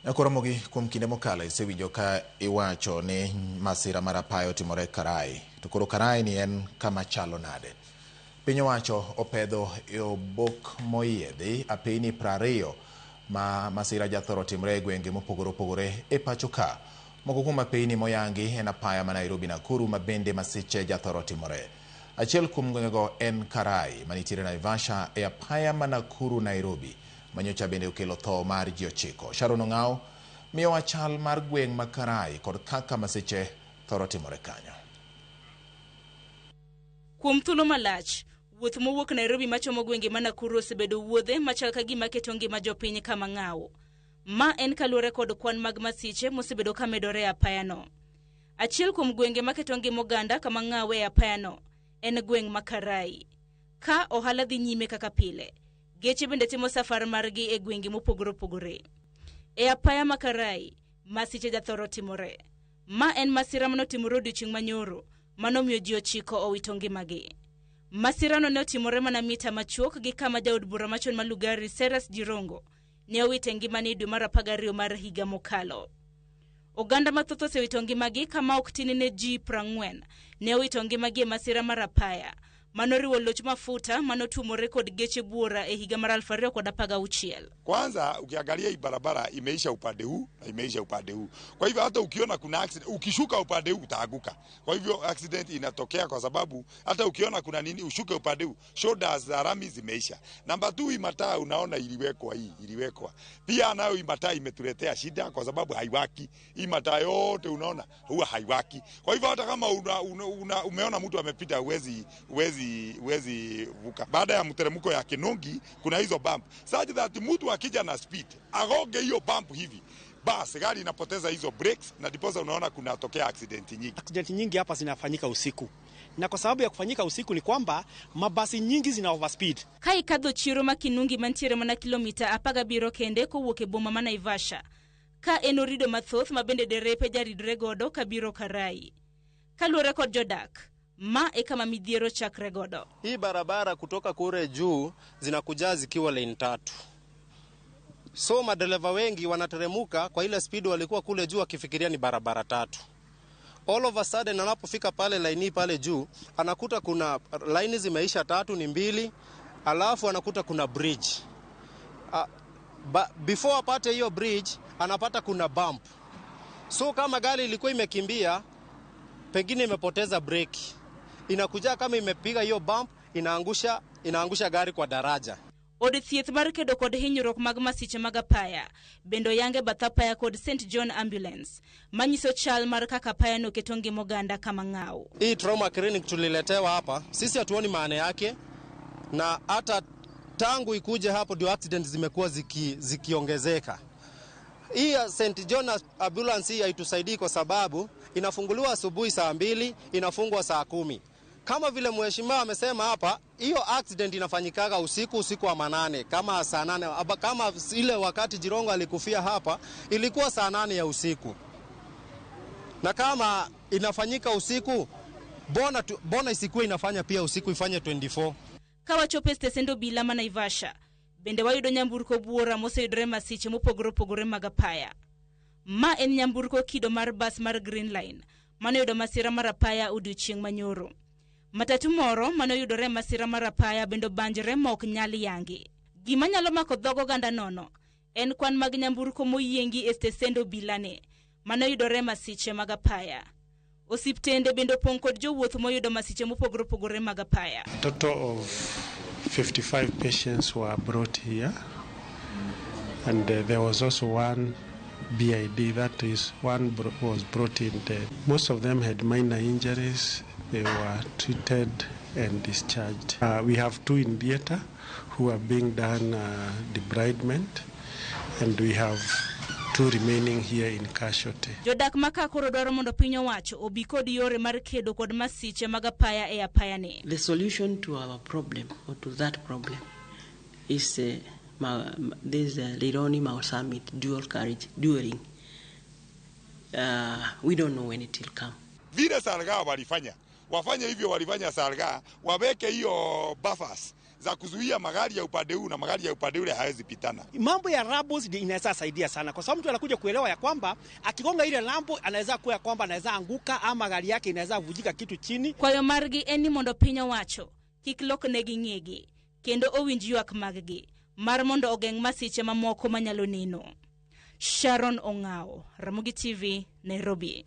Nyakoromogi kuom kinde mokalo isewinjo ka iwacho ni masira mar apaya otimore Karai. To koro Karai ni en kama chalo nade? Piny owacho opedho e obok moyiedhi apeyni 20 ma masira jathoro timore e gwenge mopogore opogore e pacho ka. Moko kuom apeyni moyangi en apaya ma Nairobi Nakuru ma bende masiche jathoro timore. Achiel kuom gwengego en Karai manitiere Naivasha e apaya ma Nakuru Nairobi manyocha bende okelo tho mar ji 9. Sharon Ong'ao miyowa chal mar gweng' ma Karai kod kaka masiche thoro timore kanyo. Kuom thuolo malach, wuoth mowuok Nairobi machomo gwenge ma Nakuru osebedo wuodhe machal ka gima keto ngima jopiny kama ng'awo. Ma en kaluwore kod kwan mag masiche mosebedo ka medore e apayano. Achiel kuom gwenge maketo ngima oganda kama ng'awo e apayano en gweng' ma Karai. Ka ohala dhi nyime kaka pile, geche bende timo safar margi e gwenge mopogore opogore. E apaya ma Karai, masiche jathoro timore. Ma en masira manotimore odiochieng' manyoro, manomiyo ji 9 owito ngimagi. Masirano ne otimore mana mita machuok gi kama jaod bura machon ma Lugari Cyrus Jirongo ne owite ngimane e dwe mar 12 mar higa mokalo. Oganda mathoth osewito ngimagi kama ok tin ne ji 40 ne owito ngimagi e masira mar apaya manoriwo loch mafuta manotumore kod geche buora e higa mar 2016. Kwanza ukiangalia hii barabara imeisha upande huu na imeisha upande huu. Kwa hivyo hata ukiona kuna accident, ukishuka upande huu utaanguka. Kwa hivyo accident inatokea kwa sababu hata ukiona kuna nini ushuke upande huu, shoulders za lami zimeisha. Namba 2, hii mataa unaona iliwekwa hii, iliwekwa. Pia nayo hii mataa imetuletea shida kwa sababu haiwaki. Hii mataa yote unaona huwa haiwaki. Kwa hivyo hata kama umeona mtu amepita huwezi vuka. Baada ya mteremko ya Kinungi kuna hizo bump. Such that mtu akija na speed agonge hiyo bump hivi, basi gari inapoteza hizo brakes na ndiposa unaona kunatokea accident nyingi. Accident nyingi hapa zinafanyika usiku. Na kwa sababu ya kufanyika usiku ni kwamba mabasi nyingi zina overspeed. Ka ikadho chiro ma Kinungi mantiere mana kilomita 17 kende kowuok e boma ma Naivasha. Ka en orido mathoth ma bende derepe jaridre godo kabiro Karai. Kaluwore kod jodak, ma e kama midhiero chakre godo. Hii barabara kutoka kule juu zinakuja zikiwa lane 3. So madereva wengi wanateremuka kwa ile speed walikuwa kule juu wakifikiria ni barabara 3. All of a sudden anapofika pale line pale juu anakuta kuna line zimeisha 3 ni 2, alafu anakuta kuna bridge. Before apate hiyo bridge anapata kuna bump. So kama gari ilikuwa imekimbia pengine imepoteza breki, inakuja kama imepiga hiyo bump, inaangusha gari kwa daraja. Od thieth mar kedo kod hinyruok mag masiche mag apaya bende oyange bath apaya kod St John Ambulance manyiso chal mar kaka apaya no keto ngima oganda kama ng'awo. Hii trauma clinic tuliletewa hapa, sisi hatuoni maana yake, na hata tangu ikuje hapo ndio accident zimekuwa zikiongezeka. Hii ya St John Ambulance hii haitusaidii kwa sababu inafunguliwa asubuhi saa 2, inafungwa saa 10. Kama vile mheshimiwa amesema hapa, hiyo accident inafanyikaga usiku wa manane, kama saa 8, kama ile wakati Jirongo alikufia hapa ilikuwa saa 8 ya usiku. Na kama inafanyika usiku, bona isikuwe inafanya pia usiku, ifanye 24. Kawachopo e stesend obila ma Naivasha, bende wayudo nyamburko buora moseyudore masiche mopogore opogore mag apaya. Ma en nyamburko kido mar bas mar Green Line manoyudo masira mar apaya odiochieng' manyoro. Matatu moro manoyudore masira mar apaya bende obanjore ma ok nyal yangi. Gima nyalo mako dhog oganda nono en kwan mag nyamburko moyiengi e stesend obilane manoyudore masiche mag apaya. Osiptende bende opong' kod jowuoth moyudo masiche mopogore opogore mag apaya. A total of 55 patients were brought here, and there was also one BID, that is one was brought in there. Most of them had minor injuries. They were treated and discharged. We have 2 in theater who are being done debridement, and we have 2 remaining here in casualty. Jodak ma ka koro dwaro mondo piny owacho obi kod yore mar kedo kod masiche mag apaya e apaya ni. The solution to our problem, or to that problem, is this Rironi Mau Summit dual carriage dueling. We don't know when it will come. Vile Salgaa walifanya, wafanye hivyo walifanya Salgaa, waweke hiyo buffers za kuzuia magari ya upande huu na magari ya upande ule hawezi pitana. Mambo ya rumbles inaweza saidia sana, kwa sababu mtu anakuja kuelewa ya kwamba akigonga ile rumble anaweza kuwa ya kwamba anaweza anguka ama gari yake inaweza vujika kitu chini. Kwayo margi en ni mondo piny owacho kik lok negi ng'egi kendo owinj ywak maggi mar mondo ogeng' masiche mamoko manyalo neno. Sharon Ong'ao, Ramogi TV, Nairobi.